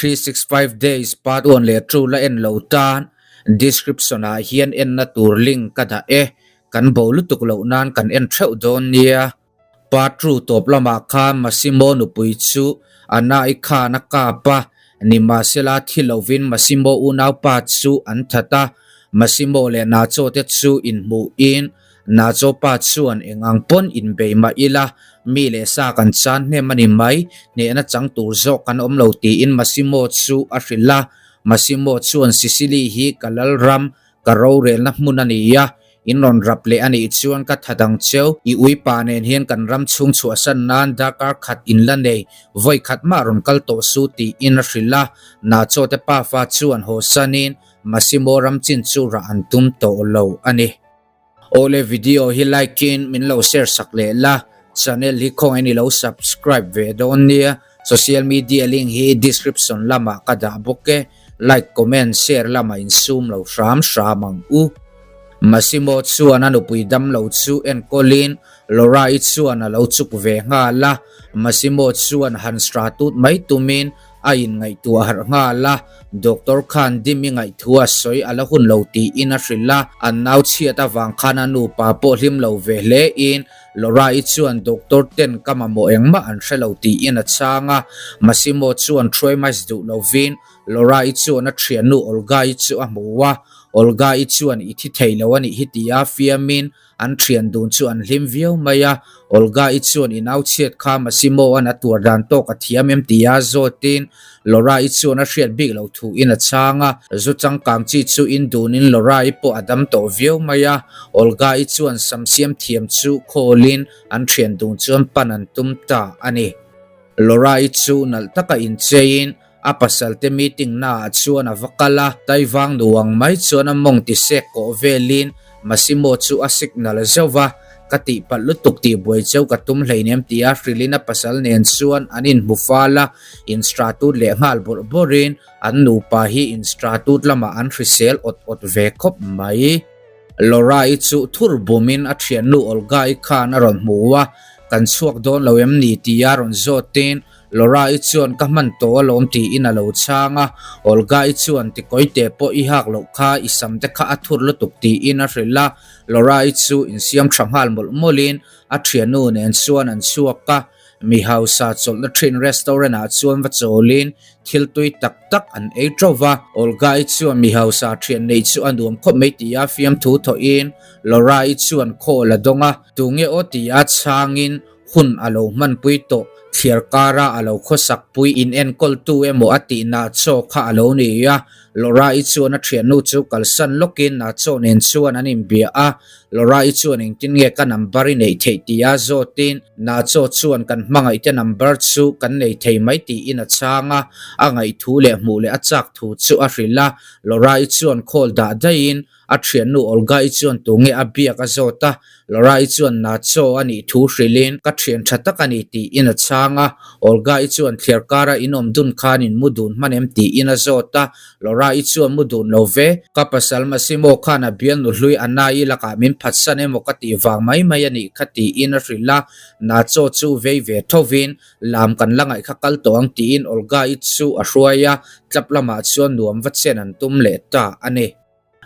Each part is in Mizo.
365 days part 1 leh 2 la en lo tan description ah hian enna tur link ka dah e, kan bo lutuk loh nan kan en theuh dawn nia. Part 2 tawp lamah khan Massimo nupui chu Anna-i khan a kap a, nimahsela thi lovin Massimo unaupa chu an that a, Massimo leh Nacho te chu inhmuhin Nacho pa chuan eng ang pawn inbei mah ila, mi leh sa kan chan hnem a ni mai, hnehna chang tur zawk kan awm lo tiin Massimo chu a hrilh a. Massimo chuan Sicily hi ka lal ram, ka rorelna hmun a ni a, in rawn rap leh a nih chuan ka tha dang cheu, i uipa nen hian kan ram chhung chhuahsan nan darkar khat in la nei, vawi khat mah rawn kal tawh su tiin a hrilh a. Nacho te pafa chuan haw sanin Massimo ram chin chu rah an tum tawh lo a ni. Awle video hi like in min lo share sak leh la, channel hi khawngaih in i lo subscribe ve dawn nia, social media link hi description lamah ka dah bawk e, like comment share lamah in sum lo hram hram ang u. Massimo chuan a nupui damlo chu enkawlin Laura-i chuan a lo chuk ve nghal a, Massimo chuan han stratut mai tumin A inngaihtuah harh nghal a, Doctor khan Dimi ngaihthua sawi a la hun lo tiin a hrilh a, an nau chhiat avang khan a nupa pawh hlim lo ve hle in Laura-i chuan Doctor ten ka mamawh engmah an hre lo tiin a chhang a, Massimo chuan Thruaimais duh lovin Laura-i chuan a thiannu Olga-i chu a hmu a, Olga-i chuan i thi thei lo a nih hi tia fiamin An thian dun chu an hlim viau mai a, Olga-i chuan i nau chhiat kha Massimo-a'n a tuar dan tawk a thiam em tia zawtin Laura-i chuan a hriat bik loh thuin a chhang a, zu changkang chi chu in dunin Laura-i pawh a dam tawh viau mai a, Olga-i chuan sam siam thiam chu khawlin an thian dun chuan pan an tum ta a ni. Laura-i chu nalh taka incheiin a pasal te meeting naah chuan a va kal a, Taivang nuang mai chuan a mawng ti sek kawh velin Massimo chu a signal zeuh va, ka tihpalh lutuk tih buai cheu ka tum hleinem tia hrilhin a pasal nen chuan an inhmu fal a, instratut leh nghal bawrh bawrhin an nupa hi instratut lamah an hrisel awt awt ve khawp mai. Laura-i chu thur bumin a thiannu Olga-i khan a rawn hmu a, kan chhuak dawn lo em ni tia rawn zawtin Laura-i chuan ka hman tawh alawm tiin a lo chhang a, Olga-i chuan tikawi te pawh i hak loh kha i sam te kha a thur lutuk tiin a hrilh a, Laura-i chu insiam tha nghal mawlh mawlhin a thiannu nen chuan an chhuak a, mi hausa chawlhna thin restaurant ah chuan va chawlin thil tui tak tak an ei teuh va, Olga-i chuan mi hausa thian neih chu a nuam khawp mai tia fiamthu thawhin Laura-i chuan call a dawng a, tunge aw tia chhangin Hun a lo hmanpui tawh, thliar kara a lo khawsak pui inenkawltu emaw a tih Nacho kha a lo ni a. Laura-i chuan a thiannu chu kalsan lawkin Nacho nen chuan an inbia a. Laura-i chuan engtin nge ka number i neih theih tia zawtin Nacho chuan kan hmangaihte number chu kan nei thei mai tiin a chhang a. A ngaihthu leh hmuh leh a chak thu chu a hrilh a. Laura-i chuan call dah daihin A thiannu Olga-i chuan tunge a biak a zawt a, Laura-i chuan Nacho a nih thu hrilhin ka thian tha tak a ni tiin a chhang a. Olga-i chuan thliar kara in awm dun khan in mu dun hman em tiin a zawt a, Laura-i chuan mu dun lo ve, ka pasal Massimo khan a bialnu hlui Anna-i lakah min phatsan emaw ka tih vang mai mai a nih kha tiin a hrilh a, Nacho chu vei ve thovin Lam kan la ngaih kha kal tawh ang tiin Olga-i chu a hruai a, tlap lamah chuan nuam va chen an tum leh ta a ni.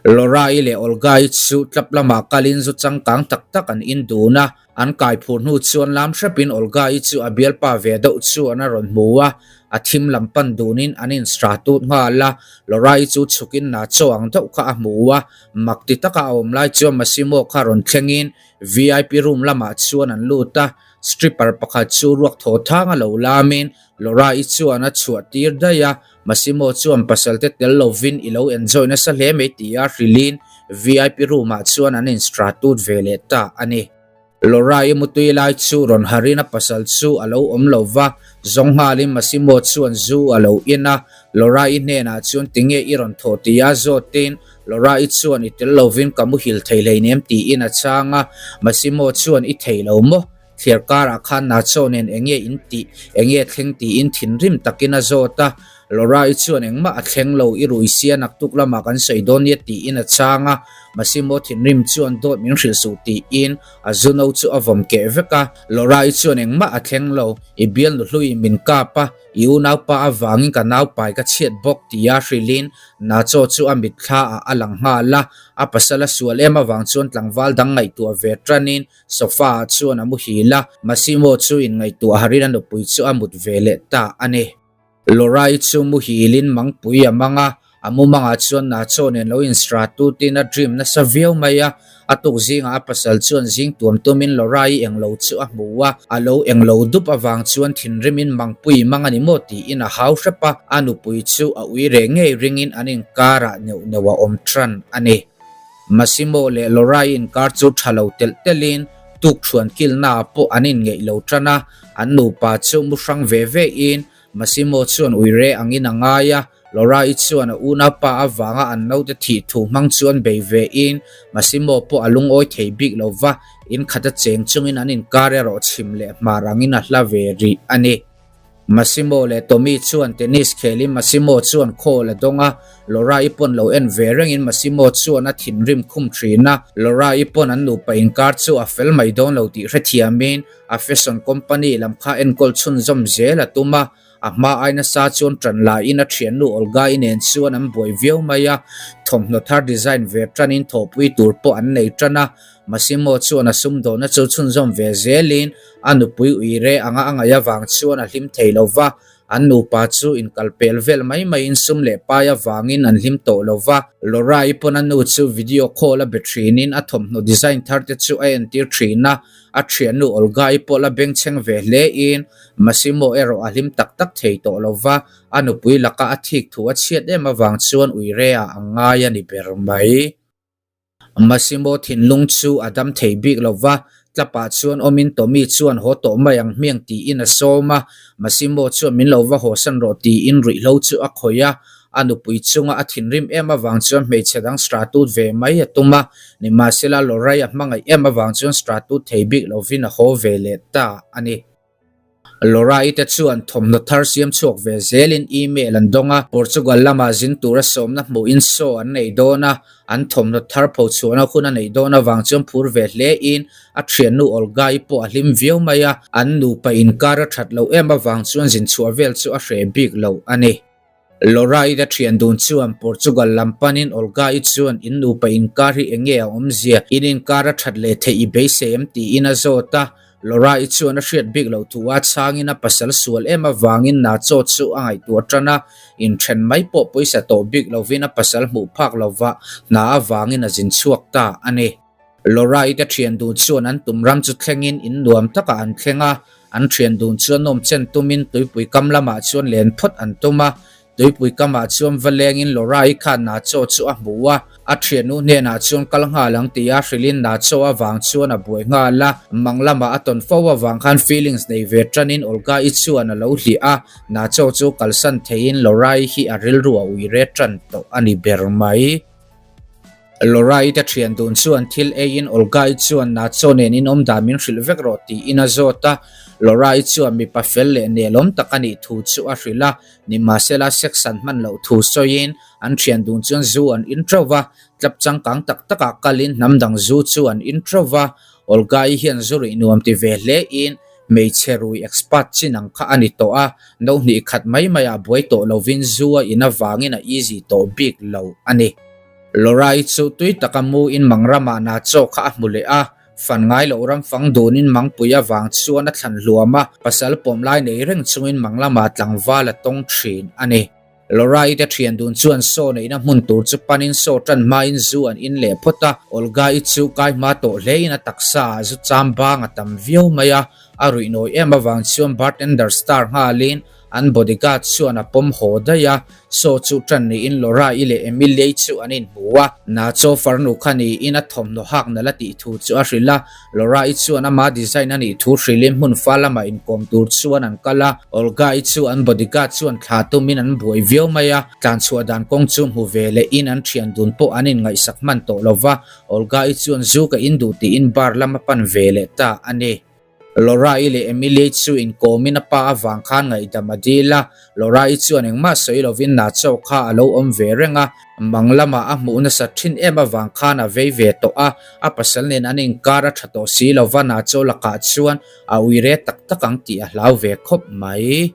Laura-i leh Olga-i chu tlap lamah kalin zu changkang tak tak an in dun a, an kai phur hnu chuan lam hrepin Olga-i chu a bialpa ve deuh chuan a rawn hmu a, a thim lam pan dunin an instratut nghal a, Laura-i chu chhukin Nacho ang deuh kha a hmu a, mak ti taka a awm lai chuan Massimo kha rawn thlengin VIP room lamah chuan an lut a, stripper pakhat chu ruak thaw thang a lo lamin Laura-i chuan a chhuah tir daih a, Massimo chuan pasalte tel lovin i lo enjoy nasa hle mai tia hrilhin VIP room-ah chuan an instratut ve leh ta a ni. Laura-i mutui lai chu rawn harin a pasal chu a lo awm lo va, zawng nghalin Massimo chuan zu a lo in a, Laura-i hnenah chuan tinge i rawn thawh tia zawtin Laura-i chuan i tel lovin ka muhil thei hleinem tiin a chhang a, Massimo chuan i thei lo maw? Thliar karah khan Nacho nen enge in tih, enge thleng tiin thinrim takin a zawt a. Laura-i chuan engmah a thleng lo, i rui sia naktuk lamah kan sawi dawn nia tiin a chhang a. Massimo thinrim chuan dawt min hrilh suh tiin a zu no chu a vawm keh vek a. Laura-i chuan engmah a thleng lo, i bialnu hluiin min kap a, i unaupa avangin ka naupai ka chhiat bawk tia hrilhin Nacho chu a mitthla ah a lang nghal a. A pasal a sual em avang chuan tlangval dang ngaihtuah ve tanin Sofa ah chuan a muhil a, Massimo chu inngaihtuah harin a nupui chu a mut ve leh ta a ni. Laura-i chu muhilin mangpui a mang a, a mumangah chuan Nacho nen lo insra tutin a dream nasa viau mai a. A tuk zingah a pasal chuan zing tuam tumin Laura-i englo chu a hmu a, a lo englo dup avang chuan thinrimin mangpui mang a ni maw tiin a hau hrep a, a nupui chu a ui reh ngei ringin an inkarah neuh neuh a awm tan a ni. Massimo leh Laura-i inkar chu tha lo telh telhin tukṭhuan kilnaah pawh an inngeih lo tan a, an nupa chu mu hrang ve ve in Massimo chuan uire angin a ngai a, Laura-i chuan a unaupa avanga an naute thih thu hmang chuan bei ve in Massimo pawh a lungawi thei bik lo va, in khat a cheng chungin an inkar erawh chhim leh hmar angin a hla ve rih a ni. Massimo leh Tommy chuan tennis khelin Massimo chuan call a dawng a, Laura-i pawn lo en ve rengin Massimo chuan a thinrim khum thin a, Laura-i pawn an nupa inkar chu a fel mai dawn lo tih hrethiamin a fashion company lam kha enkawl chhunzawm zel a tum a, a hma ai nasa chuan tan laiin a thiannu Olga-i nen chuan an buai viau mai a, thawmhnaw thar design ve tanin thawhpui tur pawh an nei tan a, Massimo chuan a sumdawhna chu chhunzawm ve zelin a nupui uire anga a ngaih avang chuan a hlim thei lo va, an nupa chu inkalpel vel mai maiin sum leh pai avangin an hlim tawh lo va. Laura-i pawn a nu chu video call a be thinin a thawmhnaw design thar te chu a entir thin a, a thiannu Olga-i pawh la bengchheng ve hlein Massimo erawh a hlim tak tak thei tawh lo va, a nupui laka a thik thu a chhiat em avang chuan uire ah a ngai a ni ber mai. Massimo thinlung chu a dam thei bik lo va, tlapah chuan awmin Tommy chuan haw tawh mai ang hmiang tiin a sawm a, Massimo chuan min lo va hawsan rawh tiin ruihhlo chu a khawih a, a nupui chunga a thinrim em avang chuan hmeichhe dang stratut ve mai a tum a, nimahsela Lorraine a hmangaih em avang chuan stratut thei bik lovin a haw ve leh ta a ni. Laura-i te chuan thawmhnaw thar siam chhuak ve zelin email an dawng a, Portugal lama zin tura sawmna hmuhin show an nei dawn a, an thawmhnaw thar phochhuahna hun a neih dawn avang chuan phur ve hlein a thiannu Olga-i pawh a hlim viau mai a, an nupa inkar a that loh em avang chuan zin chhuah vel chu a hreh bik lo a ni. Laura-i te thian dun chuan Portugal lam panin Olga-i chuan in nupa inkar hi eng nge a awmzia, in inkar a that leh theih i beisei em tiin a zawt a. Laura-i chuan a hriat bik loh thu a chhangin a pasal sual em avangin Nacho chu a ngaihtuah tan a, inthen mai pawh pawisa tawh bik lovin a pasal hmuh phak lova hna avangin a zin chhuak ta a ni. Laura-i te thian dun chuan an tum ram chu thlengin in nuam takah an thleng a, an thian dun chuan nawm chen tumin tuipui kam lamah chuan len phawt an tum a. Tuipui kamah chuan va lengin Laura-i khan Nacho chu a hmu a, a thiannu hnenah chuan kal nghal ang tia hrilhin Nacho avang chuan a buai nghal a, mang lamah a tawn fo avang khan feelings nei ve tanin Olga-i chuan a lo hliah a, Nacho chu kalsan theiin Laura-i hi a rilru a uire tan tawh a ni ber mai. Laura-i te thian dun chuan thil eiin Olga-i chuan Nacho nen in awm dan min hrilh vek rawh tiin a zawt a. Laura-i chuan mipa fel leh nelawm tak a nih thu chu a hrilh a, nimahsela sex an hman loh thu sawiin an thian dun chuan zu an in teuh va, tlap changkang tak takah kalin hnam dang zu chu an in teuh va. Olga-i hian zu rih nuam ti ve hlein hmeichhe rui expert chin ang kha a ni tawh a, no hnih khat mai maiah buai tawh lovin zu a in avangin a easy tawh bik lo a ni. Laura-i chu tui taka mu in mang ramah Nacho kha a hmu leh a, fan ngai loh ram fang dunin mangpui avang chuan a thlan hluam a, pasal pawm lai nei reng chungin mang lamah tlangval a tawng thin a ni. Laura-i te thian dun chuan saw neihna hmun tur chu panin saw tan hmain zu an in leh phawt a, Olga-i chu kai hma tawh hlein a taksa ah zu cham bang a tam viau mai a, a ruih nawi em avang chuan bartender star nghalin An bodyguard chuan a pawm haw daih a, Saw chu tan niin Laura-i leh Emilia-i chu an inhmu a. Nacho farnu kha niin a thawmhnaw hak nalh a tih thu chu a hrilh a, Laura-i chuan ama design a nih thu hrilhin hmun fa lamah inkawm tur chuan an kal a. Olga-i chu an bodyguard chuan thla tumin an buai viau mai a, tlanchhuah dan kawng chu hmu ve lehin an thian dun pawh an inngaihsak hman tawh lo va, Olga-i chuan zu ka in duh tiin bar lam a pan ve leh ta a ni. Laura-i leh Emily chu inkawmin a pa avang khan ngaihdam a dil a, Laura-i chuan engmah sawi lovin Nacho kha a lo awm ve reng a, mang lamah a hmuh nasat thin em avang khan a vei ve tawh a, a pasal nen an inkar a tha tawh si lova Nacho lakah chuan a uire tak tak ang tih a hlau ve khawp mai.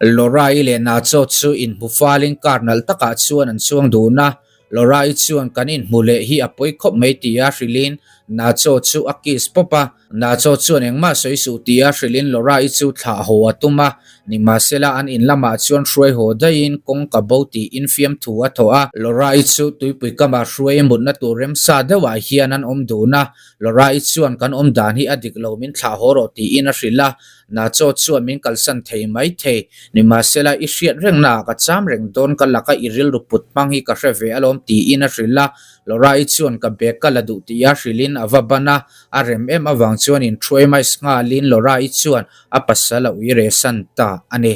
Laura-i leh Nacho chu inhmu falin car nalh takah chuan an chuang dun a, Laura-i chuan kan inhmu leh hi a pawi khawp mai tia hrilhin Nacho chu a kiss pawp a, Nacho chuan engmah sawi suh tia hrilhin Laura-i chu thlah haw a tum a, nimahsela an in lamah chuan hruai haw daihin kawng ka bo tiin fiamthu a thawh a, Laura-i chu tuipui kamah hruai mutna tur remsa deuhah hian an awm dun a, Laura-i chuan kan awm dan hi a dik lo min thlah haw rawh tiin a hrilh a, Nacho chuan min kalsan thei mai thei. Nimahsela, i hriat rengnaah ka cham reng dawn ka laka i rilru put hmang hi ka hre ve alawm tiin a hrilh a. Laura-i chuan ka bag ka la duh tia hrilhin a va ban a, a rem em avang chuan inthuai mai nghalin Laura-i chuan a pasal a ui rehsan ta a ni.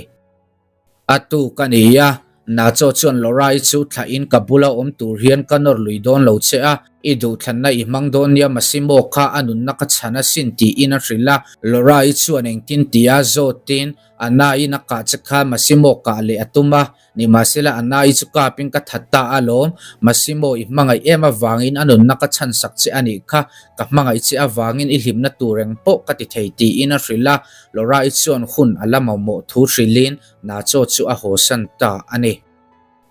A tu ka ni a, Nacho chuan Laura-i chu thlahin ka bula awm tur hian ka nawr lui dawn lo che a, i duhthlanna i hmang dawn nia Massimo kha a nunna ka chhan asin tiin a hrilh a. Laura-i chuan engtin tia zawtin a naiin a kah che kha Massimo kah leh a tum a, nimahsela a nai chu kapin ka that ta alawm, Massimo i hmangaih em avangin a nunna ka chhan sak che a nih kha, ka hmangaih che avangin i hlimna tur eng pawh ka ti thei tiin a hrilh a. Laura-i chuan hun a la mamawh thu hrilhin Nacho chu a hawsan ta a ni.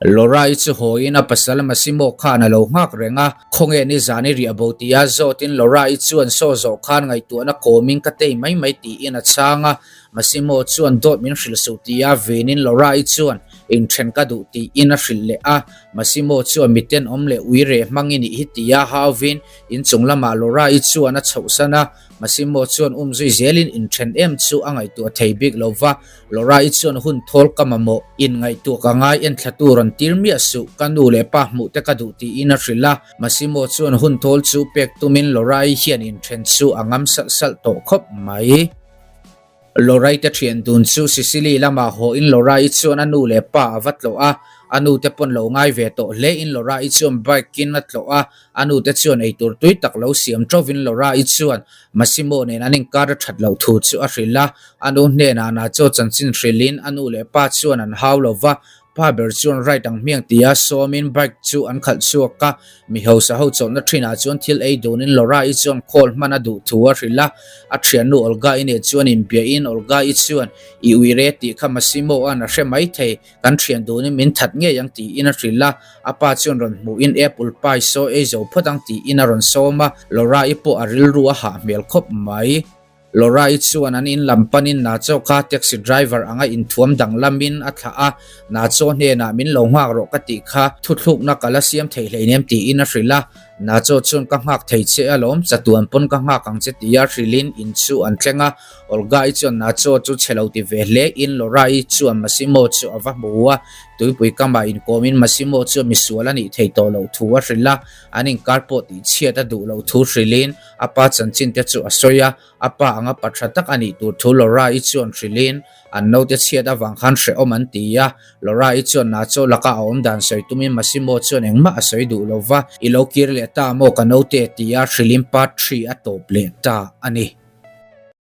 Laura-i chu hawiin a pasal Massimo khan a lo nghak reng a, Khawnge nizan i riah bo tia zawtin Laura-i chuan saw zawh khan ngaihtuahna kawmin ka tei mai mai tiin a chhang a. Massimo chuan dawt min hrilh suh tia vinin Laura-i chuan inthen ka duh tiin a hrilh leh a. Massimo chuan miten awm leh ui reh hmangin i hi tia hauvin inchung lamah Laura-i chuan a chhohsan a. Massimo chuan um zui zelin inthen em chu a ngaihtuah thei bik lo va, Laura-i chuan hun thawl ka mamawh, inngaihtuah ka ngai enthlatu rawn tir miah suh, ka nu leh pa hmuh te ka duh tiin a hrilh a. Massimo chuan hun thawl chu pek tumin Laura-i hian inthen chu a ngam salh salh tawh khawp mai. Laura-i te thian dun chu Sicily lamah hawhin Laura-i chuan a nu leh pa a va tlawh a, a nu te pawn lo ngai ve tawh hle in Laura-i chuan bike in a tlawh a, a nu te chuan eitur tui tak lo siam tawhin Laura-i chuan Massimo nen an inkar a that loh thu chu a hrilh a, a nu hnenah Nacho chanchin hrilhin a nu leh pa chuan an hau lo va, pa ber chuan ride ang hmiang tia sawmin bike chu an khalh chhuak a, mi hausa ho chawlhna thinah chuan thil ei dunin Laura-i chuan call hman a duh thu a hrilh a, a thiannu Olga-i nen chuan inbiahin Olga-i chuan i uire tih kha Massimo-a'n a hre mai thei, kan thian dunin min that ngei ang tiin a hrilh a, a pa chuan rawn hmuhin apple pie saw ei zo phawt ang tiin a rawn sawm a, Laura-i pawh a rilru a hah hmel khawp mai. Laura-i chuan an in lam panin Nacho kha taxi driver anga inthuam danglamin a thlah a, Nacho hnenah min lo nghak rawh ka tih kha thuthlukna ka la siam thei hleinem tiin a hrilh a, Nacho chuan ka nghak thei che alawm, chatuan pawn ka nghak ang che tia hrilhin in chu an thleng a, Olga-i chuan Nacho chu chhe lo ti ve hle in Laura-i chuan Massimo chu a va hmu a, tuipui kamah inkawmin Massimo chuan misual a nih thei tawh loh thu a hrilh a, an inkar pawh tihchhiat a duh loh thu hrilhin A pa chanchin te chu a sawi a, a pa anga pa tha tak a nih tur thu Laura-i chuan hrilhin an naute chhiat avang khan hrehawm an ti a. Laura-i chuan Nacho laka a awm dan sawi tumin Massimo chuan engmah a sawi duh lo va, I lo kir leh ta maw ka naute? tia hrilhin part three a tawp leh ta a ni.